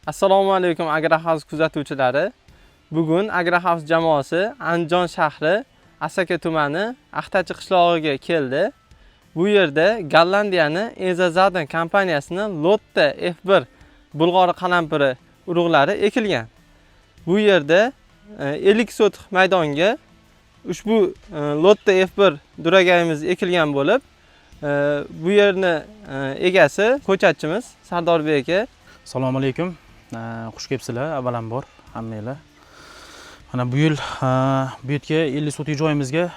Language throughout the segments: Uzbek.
Assalomu alaykum, Agrohouse kuzatuvchilari. Bugun Agrohouse jamoasi Andijon shahri, Asaka tumani, Axtachi qishlog'iga keldi. Bu yerda Gollandiyani Enza Zaden kompaniyasini Lotte F1 bulg'ori qalampiri urug'lari ekilgan. Bu yerda 50 sotix maydonga ushbu Lotte F1 duragayimiz ekilgan bo'lib, bu yerni egasi ko'chatchimiz Sardorbek aka. Assalomu alaykum. Xush kelibsizlar avvalambor hammanglar. Mana bu yil bu yerga 50 sotix joyimizga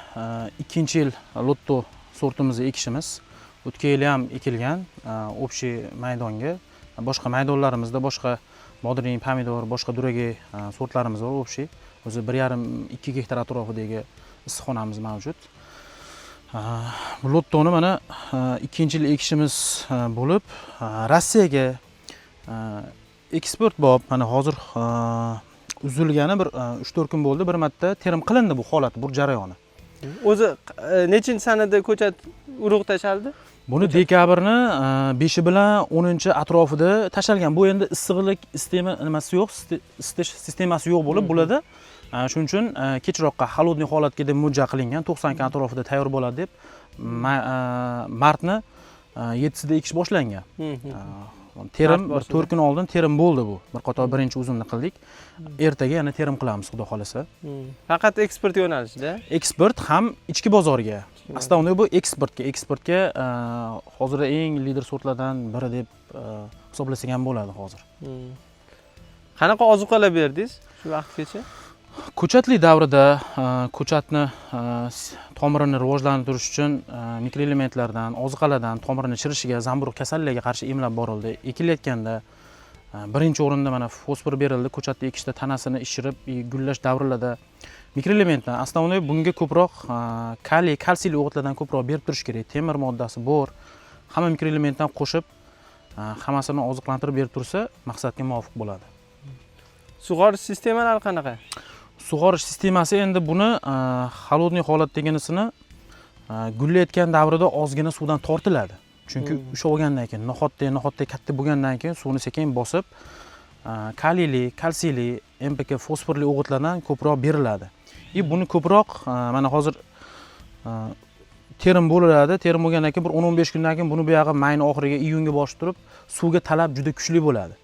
ikkinchi yil Lotto sortimizni ekishimiz. O'tgan yili ham ekilgan общий maydonga. Boshqa maydonlarimizda boshqa bodring, pomidor, boshqa duragay sortlarimiz bor общий. O'zi 1,5-2 gektar atrofidagi issiqxonamiz mavjud. Bu Lottoni mana ikkinchi yil ekishimiz bo'lib, Rossiyaga eksport bop, mana hozir uzilgani bir 3-4 kun bo'ldi, bir marta terim qilindi bu holat, bu jarayoni. O'zi nechinchi sanada ko'chat, urug' tashaldi? Buni dekabrni 5 bilan 10 atrofida tashalgan. Bu endi issiqlik sistema nimasi yo'q, isitish sistemasi yo'q bo'lib bularda. Shuning uchun kechroqqa, холодный holatga deb mo'ljal qilingan, 90 kun atrofida tayyor bo'ladi deb martni 7sida ekish boshlangan. Terim Mart bir boshida. 4 kun oldin terim bo'ldi bu. Bir qator birinchi uzumni qildik. Ertaga yana terim qilamiz, xudo xohlasa. Faqat eksport yo'nalishida? Eksport ham ichki bozorga. Основной bu eksportga. Eksportga hozirda eng lider sortlardan biri deb hisoblasak ham bo'ladi hozir. Qanaqa ozuqalar berdingiz shu vaqtgacha? Ko'chatli davrida ko'chatni tomirini rivojlantirish uchun mikroelementlardan, ozuqalardan tomirini chirishiga, zamburug' kasalligiga qarshi emlab borildi. Ekilayotganda birinchi o'rinda mana fosfor berildi. Ko'chatni ekishda tanasini ishirib, gullash davrlarida mikroelementdan, основной bunga ko'proq kaliy, kalsiyli o'g'itlardan ko'proq berib turish kerak. Temir moddasi, bor, hamma mikroelementdan qo'shib, hammasini oziqlantirib berib tursa, maqsadga muvofiq bo'ladi. Sug'orish sistemalari qanaqa? Sug'orish sistemasi endi buni холодный holat deganisini gullayotgan davrida ozgina suvdan tortiladi, chunki ushlab olgandan keyin no'xatdek no'xatdek katta bo'lgandan keyin suvni sekin bosib, kaliyli, kalsiyli, NPK, fosforli o'g'itlardan ko'proq beriladi. И buni ko'proq mana hozir terim bo'ladi. Terim bo'lgandan keyin bir 10-15 kundan keyin buni buyog'i mayni oxiriga, iyunga bosib turib, suvga talab juda kuchli bo'ladi.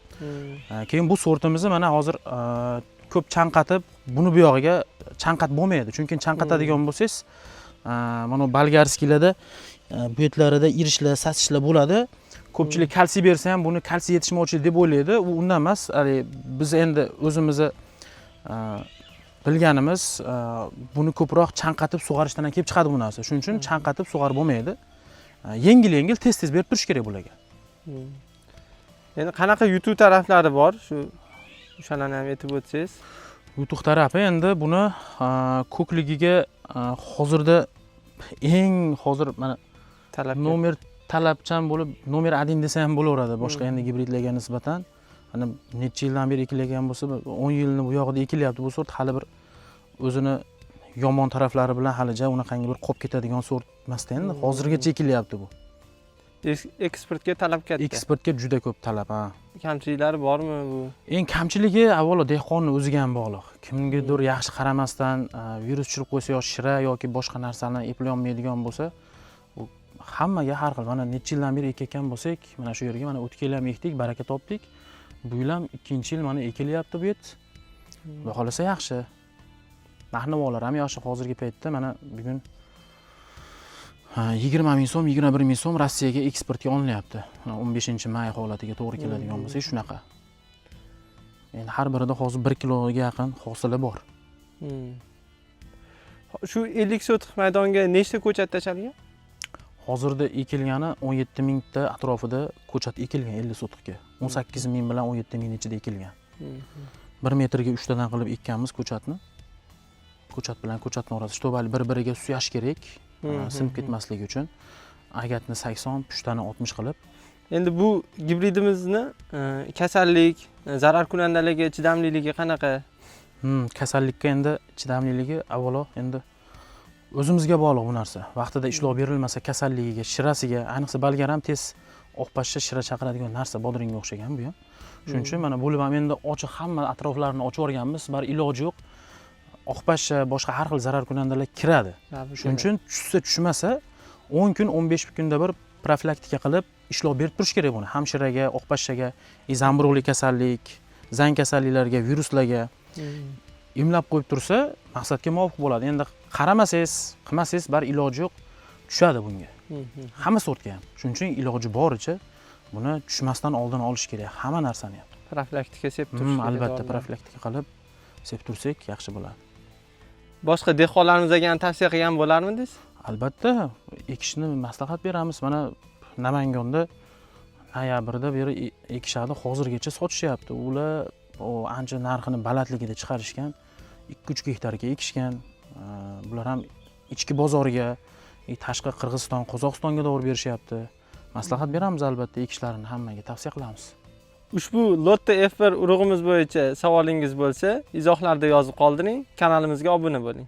Keyin bu sortimizni mana hozir ko'p chanqatib, buni buyog'iga chanqat bo'lmaydi, chunki chanqatadigan bo'lsangiz, mana болгарский larda bu yerlarida irishlar, sasishlar bo'ladi. Ko'pchilik kalsiy bersa ham, buni kalsiy yetishmovchilik deb o'ylaydi. U undan emas, haligi biz endi o'zimizni bilganimiz, buni ko'proq chanqatib sug'arishdan ham kelib chiqadi bu narsa. Shuning uchun chanqatib sug'arib bo'lmaydi. Yengil yengil, tez tez berib turish kerak bularga. Endi qanaqa yutuq taraflari bor, shu o'shalarni ham aytib o'tsangiz. Yutuq tarafi endi buni ko'kligiga hozirda eng hozir mana talab nomer talabchan bo'lib, номер один desa ham bo'laveradi boshqa endi gibridlarga nisbatan. Mana necha yildan beri ekilayotgan bo'lsa, bir 10 yilni bu yog'ida ekilyapti bu sort, hali bir o'zini yomon taraflari bilan hali ja unaqangi bir qolib ketadigan sort emasda endi. Hozirgacha ekilyapti bu. Eksportga talab katta. Eksportga juda ko'p talab, ha. Kamchiliklari bormi bu? Eng kamchiligi avvalo dehqonni o'ziga ham bog'liq. Kimgadir yaxshi qaramasdan virus tushirib qo'ysa yo shira yoki boshqa narsani eplay olmaydigan bo'lsa, u hammaga har xil. Mana necha yildan beri ekayotgan bo'lsak, mana shu yerga mana o'tgan yil ham ekdik, baraka topdik. Bu yil ham ikkinchi yil mana ekilyapti bu yer. Xudo xohlasa, yaxshi, narx navolar ham yaxshi. Hozirgi paytda mana bugun 20 000 so'm, 21 000 so'm Rossiyaga eksportga olinyapti. 15 may holatiga to'g'ri keladigan bo'lsak, shunaqa. Endi har birida hozir 1 kiloga yaqin hosili bor. Shu 50 sotix maydonga nechta ko'chat tashalgan? Hozirda ekilgani 17 mingta atrofida ko'chat ekilgan 50 sotixga. 18 ming bilan 17 ming ichida ekilgan. 1 metrga uchtadan qilib ekkanmiz ko'chatni. Ko'chat bilan ko'chatni orasi чтобы bir biriga suyash kerak, sinib ketmasligi uchun. Agatni 80, pushtani 60 qilib. Endi bu gibridimizni kasallik, zararkunandalarga chidamliligi qanaqa? Kasallikka endi chidamliligi avvalo endi o'zimizga bog'liq bu narsa. Vaqtida ishlov berilmasa kasalligiga, shirasiga, ayniqsa bolgar ham tez oq pashsha, shira chaqiradigan narsa, bodringga o'xshagan bu ham. Shuning uchun mana bo'lib ham endi ochiq hamma atroflarini ochib yuborganmiz, bari iloji yo'q. Oqpashsha, boshqa har xil zararkunandalar kiradi. Shuning uchun tushsa tushmasa 10 kun, 15 kunda bir profilaktika qilib ishlov berib turish kerak buni. Hamshiraga, oqpashshaga, zamburug'li kasallik, zang kasalliklarga, viruslarga emlab qo'yib tursa maqsadga muvofiq bo'ladi. Endi qaramasangiz, qilmasangiz bari iloji yo'q, tushadi bunga. Hamma sortga ham. Shuning uchun iloji boricha buni tushmasdan oldini olish kerak hamma narsani ham. Profilaktika sepib turish kerak Albatta dorilarni. Profilaktika qilib sepib tursak yaxshi bo'ladi. Boshqa dehqonlarimizga ham tavsiya qilgan bo'larmidingiz? Albatta ekishni maslahat beramiz. Mana Namanganda noyabrda beri ekishadi, hozirgacha sotishyapti. Ular ancha narxini balandligida chiqarishgan, 2-3 gektarga ekishgan. Bular ham ichki bozorga, tashqi Qirg'iziston, Qozog'istonga to'g'ri berishyapti. Maslahat beramiz albatta, ekishlarini hammaga tavsiya qilamiz. Ushbu Lotto F1 urug'imiz bo'yicha savolingiz bo'lsa, izohlarda yozib qoldiring. Kanalimizga obuna bo'ling.